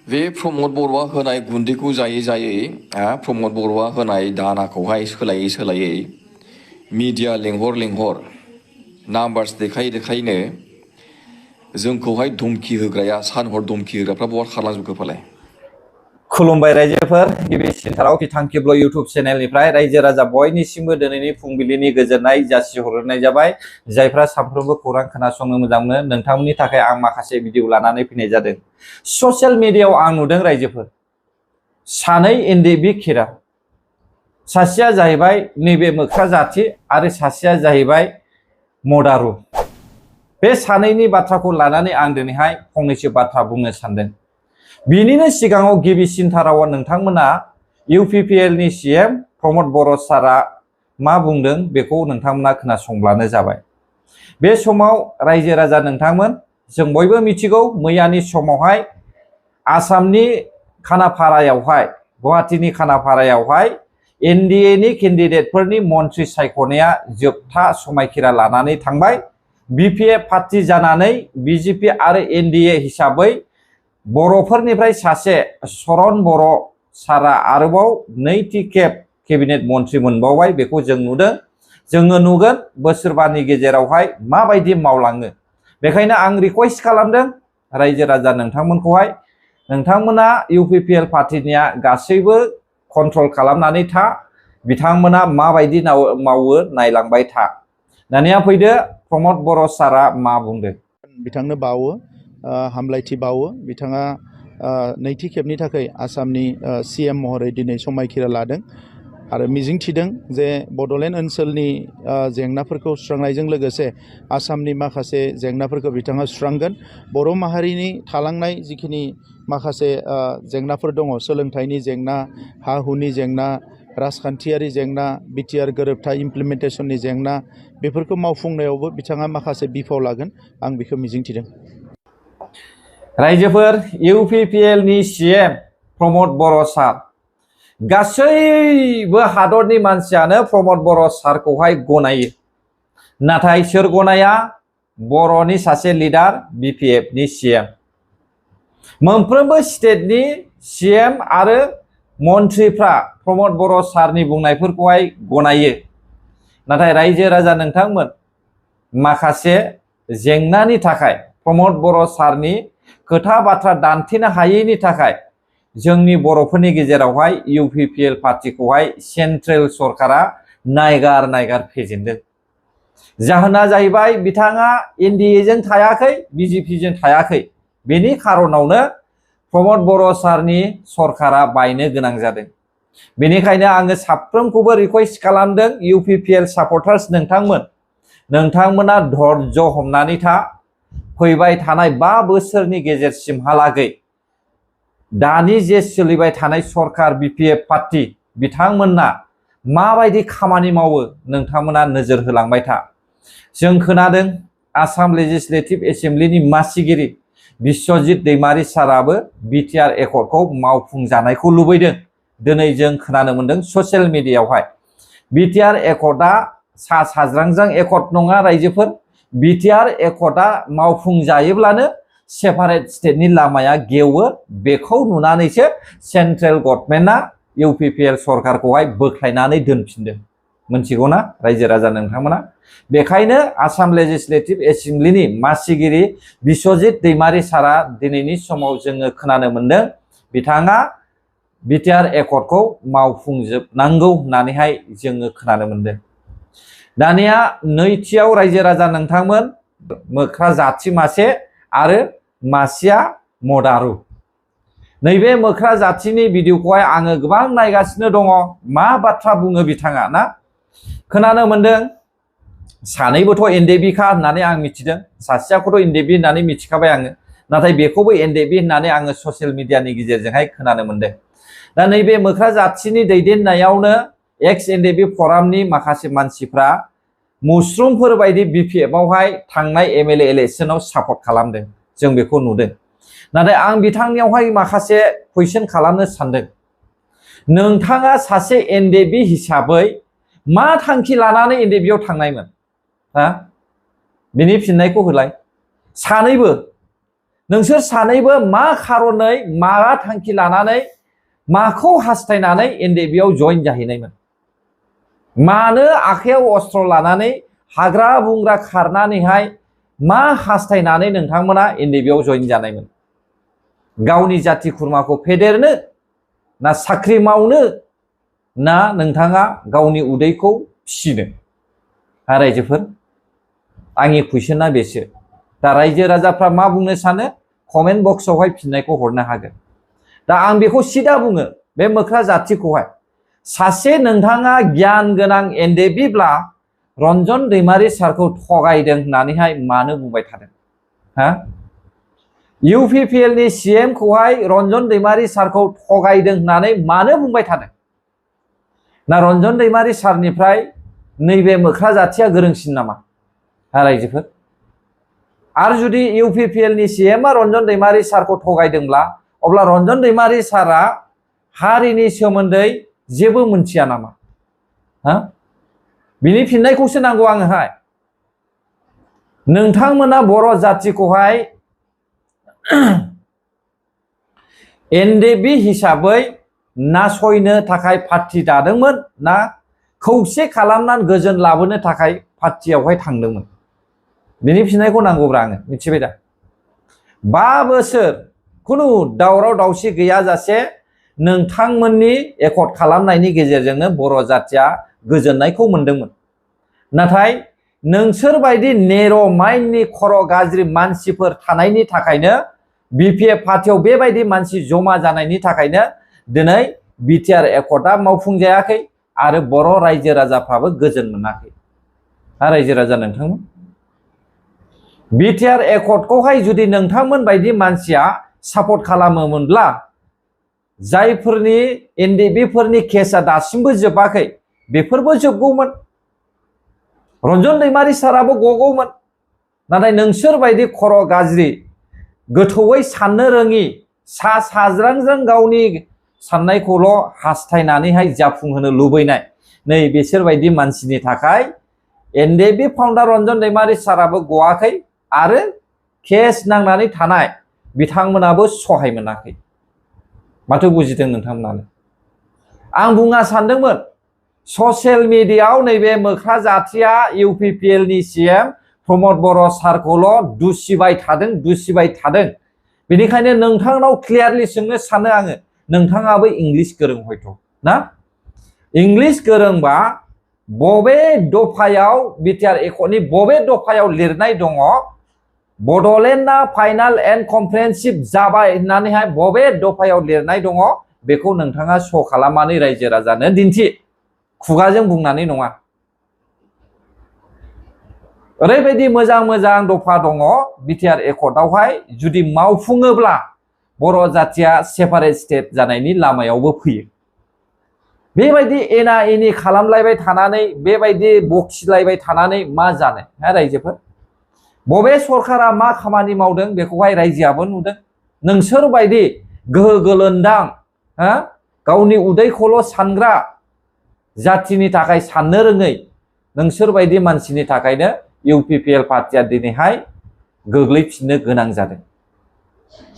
बे प्रमद बर'आ होनाय गुन्दैखौ जायै जायै प्रमद बर'आ होनाय दानाखौहाय सोलायै सोलायै मिडिया लेंहर नाम्बार्स देखायनो जोंखौहाय धमकी होग्राया सानहर धमकी होग्राफ्रा बहा खारलांजोबखो फालाय। खुलुमबाय रायजोफोर, गिबिसिनथाराव बिथांखिब्ल इउटुब चेनेलनिफ्राय रायजो राजा बयनिसिमबो दिनैनि फुंबिलिनि गोजोननाय जासिहरनाय जाबाय। जायफ्रा सानफ्रोमबो खौरां खोनासंनो मोजां मोनो नोंथांमोननि थाखाय आं माखासे भिडिअ लानानै फैनाय जादों। ससियेल मिडियायाव आं नुदों रायजोफोर, सानै एनडिबि खिरा, सासेया जाहैबाय नैबे मोख्रा जाथि आरो सासेया जाहैबाय मदारु। बे सानैनि बाथ्राखौ लानानै आं दिनैहाय फंनैसो बाथ्रा बुंनो सानदों। बिनिनो सिगाङाव गिबिसिनथाराव नोंथांमोना इउपिपिएलनि सीएम प्रमद बर' सारा मा बुंदों बेखौ नोंथांमोना खोनासंब्लानो जाबाय। बे समाव रायजो राजा नोंथांमोन, जों बयबो मिथिगौ मैयानि समावहाय आसामनि खानाफारायावहाय, गुवाहाटीनि खानाफारायावहाय एनडिएनि केन्डिडेटफोरनि मन्थ्रि सायख'नाया जोबथा समायखिरा लानानै थांबाय। बिपिएफ पार्टी जानानै बिजेपि आरो एनडिए हिसाबै बर'फोरनिफ्राय सासे शरण बर' सारा आरोबाव नैथि खेब केबिनेट मन्थ्रि मोनबावबाय। बेखौ जों नुदों। जोङो नुगोन बोसोरबानि गेजेरावहाय माबायदि मावलाङो। बेखायनो आं रिक्वेस्ट खालामदों रायजो राजा नोंथांमोनखौहाय, नोंथांमोना इउपिपिएल पार्टीनिया गासैबो कन्ट्रल खालामनानै था, बिथांमोना माबायदि मावो नायलांबाय था। दानिया फैदो प्रमद बर' सारा मा बुंदों। बिथांनो बावो, हामलायथि बावो। बिथाङा नैथि खेबनि थाखाय आसामनि सीएम महरै दिनै समायखिरा लादों आरो मिजिंथिदों जे बड'लेण्ड ओनसोलनि जेंनाफोरखौ सुस्रांनायजों लोगोसे आसामनि माखासे जेंनाफोरखौ बिथाङा सुस्रांगोन। बर' माहारिनि थालांनाय जिखिनि माखासे जेंनाफोर दङ, सोलोंथाइनि जेंना, हा हुनि जेंना, राजखान्थियारि जेंना, बिटिआर गोरोबथा इमप्लिमेन्टेसननि जेंना, बेफोरखौ मावफुंनायावबो बिथाङा माखासे बिफाव लागोन, आं बेखौ मिजिंथिदों। रायजोफोर, इउपिपिएलनि सीएम प्रमद बर' सार, गासैबो हादरनि मानसियानो प्रमद बर' सारखौहाय गनायो। नाथाय सोर गनाया? बर'नि सासे लिडार, बिपिएफनि सीएम। मोनफ्रोमबो स्टेटनि सीएम आरो मन्थ्रिफ्रा प्रमद बर' सारनि बुंनायफोरखौहाय गनायो। नाथाय रायजो राजा नोंथांमोन, माखासे जेंनानि थाखाय प्रमद बर' सारनि खोथा बाथ्रा दान्थेनो हायैनि थाखाय जोंनि बर'फोरनि गेजेरावहाय इउपिपिएल पार्टीखौहाय सेन्ट्रेल सरकारा नायगार फेजेनदों। जाहोना जाहैबाय बिथाङा एनडिएजों थायाखै, बिजेपिजों थायाखै। बेनि खारनावनो प्रमद बर' सारनि सरकारा बायनो गोनां जादों। बेनिखायनो आङो साफ्रोमखौबो रिक्वेस्ट खालामदों, इउपिपिएल सापर्टार्स नोंथांमोना धैर्य हमनानै था। फैबाय थानाय 5 बोसोरनि गेजेरसिमहालागै दानि जे सोलिबाय थानाय सरकार बिपिएफ पार्टी, बिथांमोना माबायदि खामानि मावो नोंथांमोना नोजोर होलांबाय था। जों खोनादों आसाम लेजिस्लेटिभ एसेम्बलिनि मासिगिरि बिश्वजित दैमारी साराबो बिटिआर एकर्डखौ मावफुंजानायखौ लुबैदों। दिनै जों खोनानो मोनदों ससियेल मिडियायावहाय बिटिआर एकर्डआ सा साज्रांजों एकर्ड नङा रायजोफोर। बिटिआर एकर्डआ मावफुंजायोब्लानो सेपारेट स्टेटनि लामाया गेवो। बेखौ नुनानैसो सेन्ट्रेल गभर्नमेन्टआ इउपिपिएल सरकारखौहाय बोख्लायनानै दोनफिनदों। मोनथिगौना रायजो राजा नोंथांमोना? बेखायनो आसाम लेजिस्लेटिभ एसेम्बलिनि मासिगिरि बिश्वजित दैमारी सारा दिनैनि समाव जोङो खोनानो मोनदों बिथाङा बिटिआर एकर्डखौ मावफुंजोबनांगौ होननानैहाय जोङो खोनानो मोनदों। दानिया नैथियाव रायजो राजा नोंथांमोन, मोख्रा जाथि मासे आरो मासेया मदारु। नैबे मोख्रा जाथिनि भिडिअखौहाय आङो गोबां नायगासिनो दङ। मा बाथ्रा बुङो बिथाङा ना? खोनानो मोनदों सानैबोथ' एनडिएबिखा होननानै आं मिथिदों। सासेयाखौथ' एनडिएबि होननानै मिथिखाबाय आङो। नाथाय बेखौबो एनडिएबि होननानै आङो ससियेल मिडियानि गेजेरजोंहाय खोनानो मोनदों। दा नैबे मोख्रा जाथिनि दैदेननायावनो एक्स एनडिएबि फरामनि माखासे मानसिफ्रा मुस्रुमफोर बायदि बिपिएफआवहाय थांनाय एमएलए इलेक्सनाव सापर्ट खालामदों। जों बेखौ नुदों। नाथाय आं बिथांनियावहाय माखासे कुइसन खालामनो सानदों। नोंथाङा सासे एनडिएबि हिसाबै मा थांखि लानानै एनडिएबिआव थांनायमोन? बिनि फिननायखौ होलाय। सानैबो नोंसोर सानैबो मा खारनै मा थांखि लानानै माखौ हास्थायनानै एनडिएफबि आव जइन जाहैनायमोन? मानो आखायाव अस्त्र लानानै हाग्रा बंग्रा खारनानैहाय मा हास्थायनानै नोंथांमोना एनडिएफबि आव जइन जानायमोन? गावनि जाथि खुरमाखौ फेदेरनो ना साख्रि मावनो ना नोंथाङा गावनि उदैखौ फिसिनो? रायजोफोर, आंनि कुइसना बेसो। दा रायजो राजाफ्रा मा बुंनो सानो कमेन्ट बक्सआवहाय फिननायखौ हरनो हागोन। दा आं बेखौ सिदा बुङो, बे मोख्रा जाथिखौहाय सासे नोंथाङा गियान गोनां एनडिएफबिब्ला रन्जन दैमारि सारखौ थगायदों होननानैहाय मानो बुंबाय थादों? हा? इउपिपिएल नि सीएम खौहाय रन्जन दैमारि सारखौ थगायदों होननानै मानो बुंबाय थादों? ना रन्जन दैमारि सारनिफ्राय नैबे मोख्रा जाथिया गोरोंसिन नामा? रायजोफोर, आरो जुदि इउपिपिएल नि सीएम रन्जन दैमारि सारखौ थगायदोंब्ला अब्ला रन्जन दैमारि सारा हारिनि सोमोन्दै जेबो मोनथिया नामा? हा? बिनि फिननायखौसो नांगौ आंनोहाय। नोंथांमोना बर' जाथिखौहाय एनडिएफबि हिसाबै नासयनो थाखाय पार्टी दादोंमोन ना खौसे खालामनानै गोजोन लाबोनो थाखाय पार्टीयावहाय थांदोंमोन? बिनि फिननायखौ नांगौब्रा आङो, मिथिबाय दा? 5 बोसोर खुनु दावराव दावसि गैयाजासे नोंथांमोननि एकर्ड खालामनायनि गेजेरजोंनो बर' जाथिया गोजोननायखौ मोनदोंमोन। नाथाय नोंसोर बायदि नेर' माइन्डनि खर' गाज्रि मानसिफोर थानायनि थाखायनो बिपिएफ पार्टीयाव बेबायदि मानसि जमा जानायनि थाखायनो दिनै बिटिआर एकर्डआ मावफुंजायाखै आरो बर' रायजो राजाफ्राबो गोजोन मोनाखै। रायजो राजा नोंथांमोन, बिटिआर एकर्डखौहाय जुदि नोंथांमोन बायदि मानसिया सापर्ट खालामोमोनब्ला जायफोरनि एनडिएफबिफोरनि केसआ दासिमबो जोबाखै बेफोरबो जोबगौमोन, रन्जन दैमारि साराबो गगौमोन। नाथाय नोंसोर बायदि खर' गाज्रि गोथौयै साननो रोङि सा साज्रांजों गावनि साननायखौल' हास्थायनानैहाय जाफुंहोनो लुबैनाय नै बिसोरबायदि मानसिनि थाखाय एनडिएफबि फाउन्डार रन्जन दैमारि साराबो गवाखै आरो केस नांनानै थानाय बिथांमोनाबो सहाय मोनाखै। माथो बुजिदों नोंथांमोनानो? आं बुङा सानदोंमोन ससियेल मिडियायाव नैबे मोख्रा जाथिया इउपिपिएल नि सीएम प्रमद बर' सारखौल' दुसिबाय थादों। बेनिखायनो नोंथांनाव क्लियारलि सोंनो सानो आङो, नोंथाङाबो इंलिश गोरों हयथ' ना? इंलिश गोरोंबा बबे दफायाव बिटिआर एकर्डनि बबे दफायाव लिरनाय दङ बड'लेण्डआ फाइनाल एन्ड कमप्रिहेन्सिभ जाबाय होननानैहाय बबे दफायाव लिरनाय दङ बेखौ नोंथाङा श' खालामनानै रायजो राजानो दिन्थि, खुगाजों बुंनानै नङा। ओरैबायदि मोजां मोजां दफा दङ बिटिआर एकर्डआवहाय जुदि मावफुङोब्ला बर' जाथिया सेपारेट स्टेट जानायनि लामायावबो फैयो। बेबायदि एना एनि खालामलायबाय थानानै बेबायदि बखिलायबाय थानानै मा जानो? रायजोफोर, बबे सरकारा मा खामानि मावदों बेखौहाय रायजोआबो नुदों। नोंसोर बायदि गोहो गोलोन्दां गावनि उदैखौल' सानग्रा जाथिनि थाखाय साननो रोङै नोंसोर बायदि मानसिनि थाखायनो इउपिपिएल पार्टीया दिनैहाय गोग्लैफिननो गोनां जादों।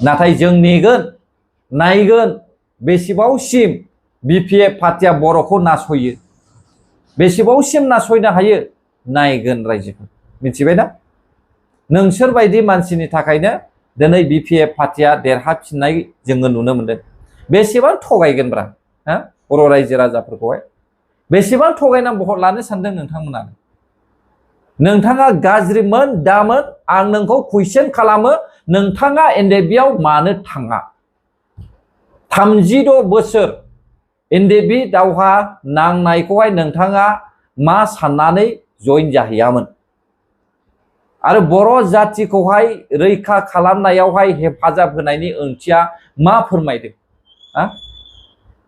नाथाय जों नेगोन, नायगोन बेसेबांसिम बिपिएफ पार्टीया बर'खौ नासयो, बेसेबांसिम नासयनो हायो नायगोन रायजोफोर, मिथिबाय ना? नोंसोर बायदि मानसिनि थाखायनो दिनै बिपिएफ पार्टीया देरहाफिननाय जोङो नुनो मोनदों। बेसेबां थगायगोनब्रा बर' रायजो राजाफोरखौहाय? बेसेबां थगायना भट लानो सानदों नोंथांमोनानो? नोंथाङा गाज्रिमोन दामोन आं नोंखौ कुइसन खालामो, नोंथाङा एनडिएफबिआव मानो थाङा? 36 बोसोर एनडिएफबि दावहा नांनायखौहाय नोंथाङा मा साननानै जइन जाहैयामोन? आरो बर' जातिखौहाय रैखा खालामनायावहाय हेफाजाब होनायनि ओंथिया मा फोरमायदों?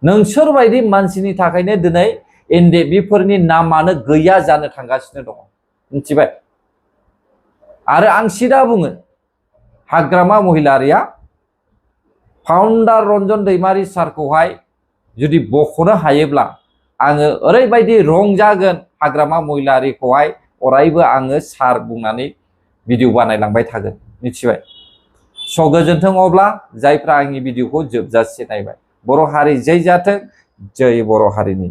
नोंसोर बायदि मानसिनि थाखायनो दिनै एनडिएफबिफोरनि नामानो गैया जानो थांगासिनो दङ, मिथिबाय? आरो आं सिदा बुङो, हाग्रामा महिलारिया फाउन्डार रन्जन दैमारि सारखौहाय जुदि बख'नो हायोब्ला आङो ओरैबायदि रंजागोन, हाग्रामा महिलारिखौहाय अरायबो आङो सार बुंनानै भिडिअ बानायलांबाय थागोन, मिथिबाय? स' गोजोन्थों अब्ला जायफ्रा आंनि भिडिअखौ जोबजासे नायबाय। बर' हारि जै जाथों, जै बर' हारिनि।